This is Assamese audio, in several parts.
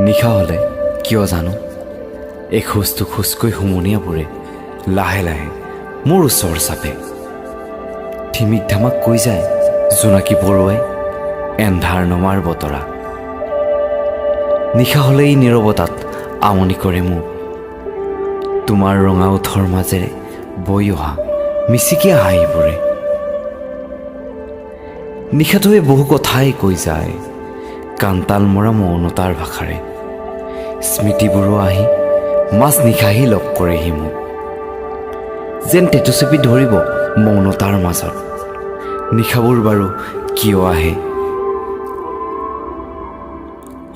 নিশা হ'লে কিয় জানো এখোজ দুখোজকৈ হুমুনিয়াবোৰে লাহে লাহে মোৰ ওচৰ চাপে। ধিমিক ধামাক কৈ যায় জোনাকী পৰুৱাই এন্ধাৰ নমাৰ বতৰা। নিশা হ'লে এই নীৰৱতাত আমনি কৰে মোক তোমাৰ ৰঙা ওঁঠৰ মাজেৰে বৈ অহা মিচিকীয়া হাঁহিবোৰে। নিশাটোৱে বহু কথাই কৈ যায় কাণতাল মৰা মৌনতাৰ ভাষাৰে। স্মৃতিবোৰো আহি মাজ নিশাহি লগ কৰেহি মোক, যেন টেটু চেপি ধৰিব মৌনতাৰ মাজত। নিশাবোৰ বাৰু কিয় আহে?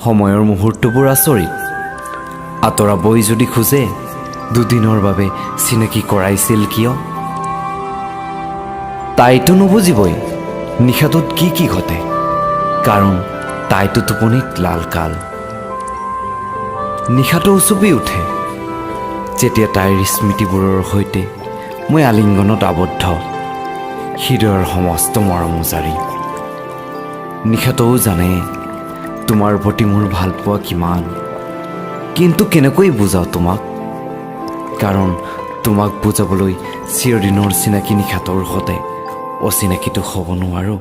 সময়ৰ মুহূৰ্তবোৰ আচৰিত। আঁতৰাবই যদি খোজে, দুদিনৰ বাবে চিনাকি কৰাইছিল কিয়? তাইতো নুবুজিবই নিশাটোত কি কি ঘটে, কাৰণ তাইতো টোপনিত লালকাল। নিশাটো উচুপি উঠে যেতিয়া তাইৰ স্মৃতিবোৰৰ সৈতে মই আলিংগনত আবদ্ধ, হৃদয়ৰ সমস্ত মৰম উজাৰি। নিশাটোও জানে তোমাৰ প্ৰতি মোৰ ভালপোৱা কিমান, কিন্তু কেনেকৈ বুজাওঁ তোমাক? কাৰণ তোমাক বুজাবলৈ চিৰদিনৰ চিনাকি নিশাটোৰ সতে অচিনাকিটো হ'ব নোৱাৰোঁ।